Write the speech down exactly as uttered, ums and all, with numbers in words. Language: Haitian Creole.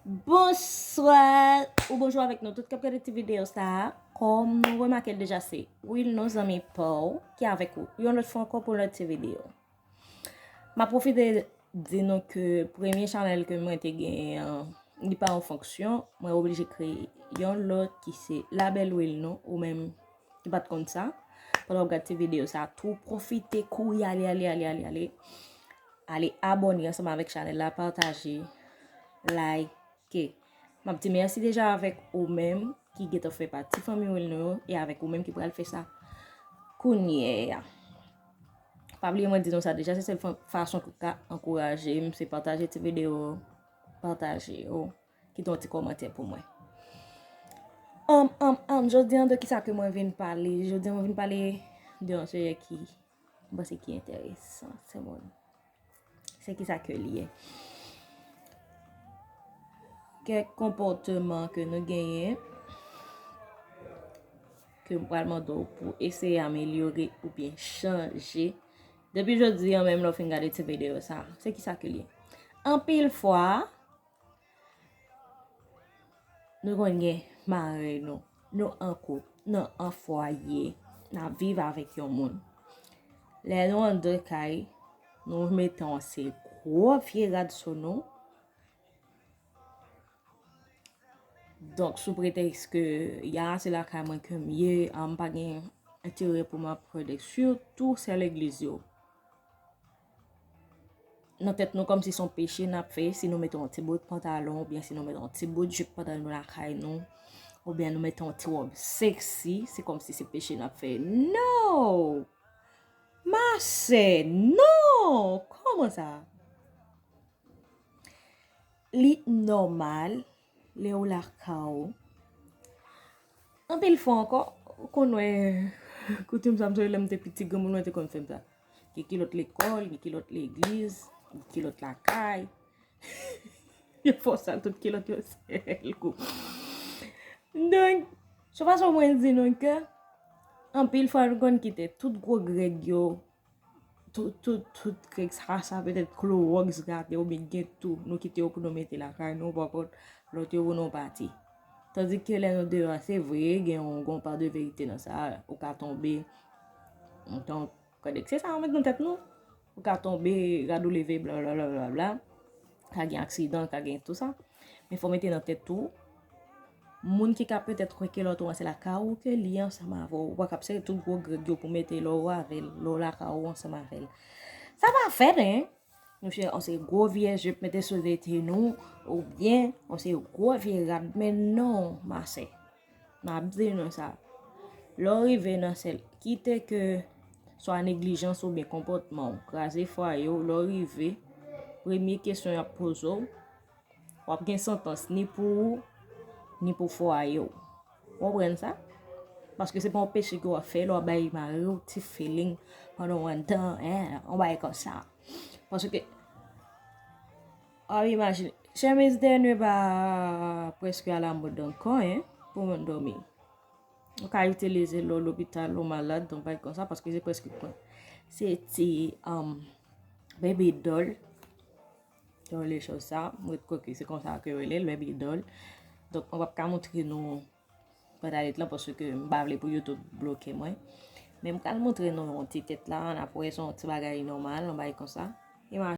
Bonswa ou bonjou avèk nou tout k ap gade ti videyo sa a. Kòm nou remake l deja, se Wilno zanmi pa w ki avèk ou yon lòt fwa ankò pou yon lòt ti videyo. M ap pwofite di nou ke premye chanèl ke mwen te genyen an, li pa an fonksyon, mwen oblije kreye yon lòt ki se La Belle Wilno, ou menm ki pa t konn sa. Pandan w ap gade ti videyo sa a, tou pwofite kouri ale, ale, ale, ale, ale. Ale abòne ansanm avèk chanèl la, pataje, like. M ap di mèsi deja avèk ou menm ki gentan fè pati fanmi Wilno yo e avèk ou menm ki pral fè sa kounye a. Pa bliye mwen di nou sa deja, se sèl fa- fason ke w ka ankouraje m, se pataje ti videyo, pataje yo, kite yon ti kòmantè pou mwen. Anm, anm, anm, jodi an de kisa ke mwen vin pale? Jodi an mwen vin pale de yon sijè ki m panse ki enteresan, se moun. Se kisa ke li ye? Kèk konpòteman ke nou genyen ke m pral mande w pou eseye amelyore oubyen chanje. Depi jodi an menm lè w fin gade ti videyo sa, se kisa ke li ye? Anpil fwa, nou konn gen mari nou, nou an koup, nou an fwaye, n ap viv avèk yon moun. Lè nou anndan kay, nou mete yon seri gwo vye rad sou nou. Donk, sou pretèks ke ya se lakay mwen ke m ye, a, m pa gen enterè pou m ap pran de, sitou sè legliz yo. Nan tèt nou kòmsi se yon peche n ap fè si nou mete yon ti bout pantalon oubyen si nou mete yon ti bout jip pandan nou lakay nou, oubyen nou mete yon ti wòb seksi, se kòmsi se peche n ap fè. No! Ma sè, non! Kòman sa? Li nòmal lè w lakay ou. Anpil fwa ankò, ou konn wè koutim sa, m sonje lè m te piti, granmoun mwen te konn fè m sa. Gen kilòt lekòl, gen kilòt legliz, gen kilòt lakay. Yo fè w sal tout kilòt yon sèl kou. Donk, se fason mwen di nou ke anpil fwa nou konn kite tout gwo grèg yo, tout, tout, tout grèg sa, sa petèt klowòks gate oubyen gen tou, nou kite yo pou nou mete lakay nou, pa kont lòt yo pou nou pati. Tandis ke lè nou deyò a, se vre, gen yon, gen yon pa de verite nan sa, ou ka tonbe. Donk, konnen se sa yo met nan tèt nou. Ou ka tonbe, rad ou leve, blablabla. Ka gen aksidan, ka gen tou sa. Men fò mete nan tèt ou, moun ki ka petèt kwè ke lòt ou an se lakay ou ke li ansanm avè w. Ou pa ka ap sere tout gwo grèg yo pou mete lè w avè l, lè w lakay ou ansanm avè l. Sa pa fèt, en! Nou chèche yon seri gwo vye jip mete sou tete nou, oubyen yon seri gwo vye rad, men non, ma sè. M ap di nou sa. Lè w rive nan sèl, kite ke swa neglijans oubyen konpòtman w kraze fwaye w, lè w rive, premye kesyon y ap poze w, w ap gen santans ni pou ou, ni pou fwaye w. Ou konprann sa? Paske se pa yon peche ke w ap fè lè w ap bay mari w ti feeling pandan w anndan, en, yon bagay konsa. Paske, w ap imajine, chemiz de nwi pa prèske alamòd ankò, en, pou moun dòmi. Ou ka itilize l lè w lopital, ou malad, yon bagay konsa, paske se prèske pwen. Se ti, um, baby doll. Yo rele choz sa, mwen kwè ke se konsa ke yo rele l, baby doll. Donk, mwen p ap ka montre nou pantalèt lan, paske m pa vle pou YouTube bloke mwen. Men m pral montre nou yon ti tèt la, n ap wè se yon ti bagay nòmal, yon bagay konsa.